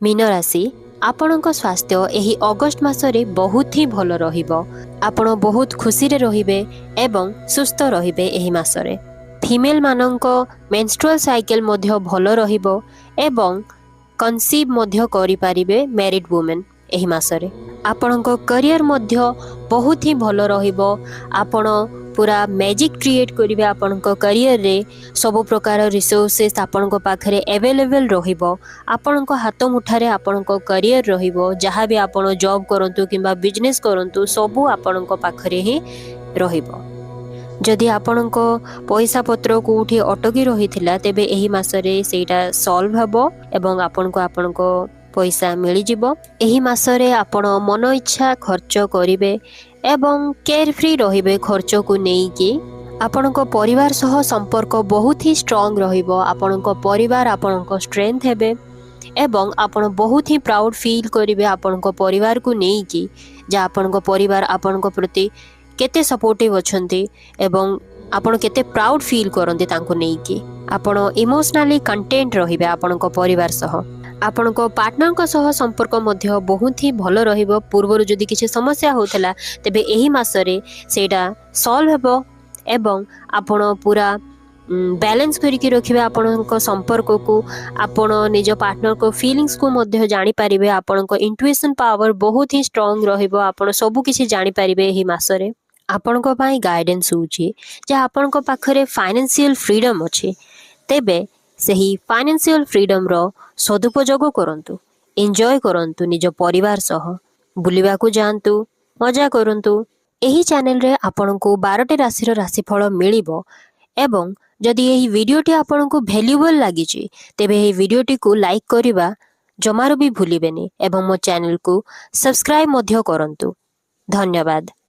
ମୀନ ରାଶି, ଆପଣଙ୍କ ସ୍ୱାସ୍ଥ୍ୟ ଏହି ଅଗଷ୍ଟ ମାସରେ ବହୁତ ହିଁ ଭଲ ରହିବ। ଆପଣ ବହୁତ ଖୁସିରେ ରହିବେ ଏବଂ ସୁସ୍ଥ ରହିବେ ଏହି ମାସରେ। ଫିମେଲ ମାନଙ୍କ ମେନଷ୍ଟ୍ରୁଆଲ ସାଇକେଲ ମଧ୍ୟ ଭଲ ରହିବ ଏବଂ କନସିଭ୍ ମଧ୍ୟ କରିପାରିବେ ମ୍ୟାରିଡ୍ ଓମେନ୍ ଏହି ମାସରେ। ଆପଣଙ୍କ କରିୟର ମଧ୍ୟ ବହୁତ ହିଁ ଭଲ ରହିବ। ଆପଣ ପୁରା ମ୍ୟାଜିକ୍ କ୍ରିଏଟ୍ କରିବେ ଆପଣଙ୍କ କରିୟରରେ। ସବୁ ପ୍ରକାର ରିସୋର୍ସେସ୍ ଆପଣଙ୍କ ପାଖରେ ଆଭେଲେବଲ୍ ରହିବ। ଆପଣଙ୍କ ହାତ ମୁଠାରେ ଆପଣଙ୍କ କରିୟର ରହିବ। ଯାହା ବି ଆପଣ ଜବ୍ କରନ୍ତୁ କିମ୍ବା ବିଜନେସ୍ କରନ୍ତୁ, ସବୁ ଆପଣଙ୍କ ପାଖରେ ହିଁ ରହିବ। ଯଦି ଆପଣଙ୍କ ପଇସା ପତ୍ର କେଉଁଠି ଅଟକି ରହିଥିଲା, ତେବେ ଏହି ମାସରେ ସେଇଟା ସଲ୍ଭ ହେବ ଏବଂ ଆପଣଙ୍କୁ ଆପଣଙ୍କ ପଇସା ମିଳିଯିବ। ଏହି ମାସରେ ଆପଣ ମନ ଇଚ୍ଛା ଖର୍ଚ୍ଚ କରିବେ ଏବଂ କେୟାର ଫ୍ରି ରହିବେ ଖର୍ଚ୍ଚକୁ ନେଇକି। ଆପଣଙ୍କ ପରିବାର ସହ ସମ୍ପର୍କ ବହୁତ ହିଁ ଷ୍ଟ୍ରଙ୍ଗ ରହିବ। ଆପଣଙ୍କ ପରିବାର ଆପଣଙ୍କ ଷ୍ଟ୍ରେନ୍ଥ ହେବେ ଏବଂ ଆପଣ ବହୁତ ହିଁ ପ୍ରାଉଡ୍ ଫିଲ୍ କରିବେ ଆପଣଙ୍କ ପରିବାରକୁ ନେଇକି, ଯେ ଆପଣଙ୍କ ପରିବାର ଆପଣଙ୍କ ପ୍ରତି କେତେ ସପୋର୍ଟିଭ୍ ଅଛନ୍ତି ଏବଂ ଆପଣ କେତେ ପ୍ରାଉଡ୍ ଫିଲ୍ କରନ୍ତି ତାଙ୍କୁ ନେଇକି। ଆପଣ ଇମୋସନାଲି କଣ୍ଟେଣ୍ଟ ରହିବେ ଆପଣଙ୍କ ପରିବାର ସହ। ଆପଣଙ୍କ ପାର୍ଟନରଙ୍କ ସହ ସମ୍ପର୍କ ମଧ୍ୟ ବହୁତ ହିଁ ଭଲ ରହିବ। ପୂର୍ବରୁ ଯଦି କିଛି ସମସ୍ୟା ହେଉଥିଲା, ତେବେ ଏହି ମାସରେ ସେଇଟା ସଲ୍ଭ ହେବ ଏବଂ ଆପଣ ପୁରା ବାଲାନ୍ସ କରିକି ରଖିବେ ଆପଣଙ୍କ ସମ୍ପର୍କକୁ। ଆପଣ ନିଜ ପାର୍ଟନରଙ୍କ ଫିଲିଙ୍ଗସକୁ ମଧ୍ୟ ଜାଣିପାରିବେ। ଆପଣଙ୍କ ଇଣ୍ଟୁଇସନ୍ ପାୱାର ବହୁତ ହିଁ ଷ୍ଟ୍ରଙ୍ଗ ରହିବ। ଆପଣ ସବୁ କିଛି ଜାଣିପାରିବେ ଏହି ମାସରେ। ଆପଣଙ୍କ ପାଇଁ ଗାଇଡେନ୍ସ ହେଉଛି ଯେ ଆପଣଙ୍କ ପାଖରେ ଫାଇନାନ୍ସିଆଲ ଫ୍ରିଡମ୍ ଅଛି, ତେବେ ସେହି ଫାଇନାନ୍ସିଆଲ ଫ୍ରିଡମ୍ର ସଦୁପଯୋଗ କରନ୍ତୁ। ଏନ୍ଜୟ କରନ୍ତୁ, ନିଜ ପରିବାର ସହ ବୁଲିବାକୁ ଯାଆନ୍ତୁ, ମଜା କରନ୍ତୁ। ଏହି ଚ୍ୟାନେଲରେ ଆପଣଙ୍କୁ 12ଟି ରାଶିର ରାଶିଫଳ ମିଳିବ ଏବଂ ଯଦି ଏହି ଭିଡ଼ିଓଟି ଆପଣଙ୍କୁ ଭ୍ୟାଲ୍ୟୁବଲ୍ ଲାଗିଛି, ତେବେ ଏହି ଭିଡ଼ିଓଟିକୁ ଲାଇକ୍ କରିବା ଜମାରୁ ବି ଭୁଲିବେନି ଏବଂ ମୋ ଚ୍ୟାନେଲକୁ ସବସ୍କ୍ରାଇବ୍ ମଧ୍ୟ କରନ୍ତୁ। ଧନ୍ୟବାଦ।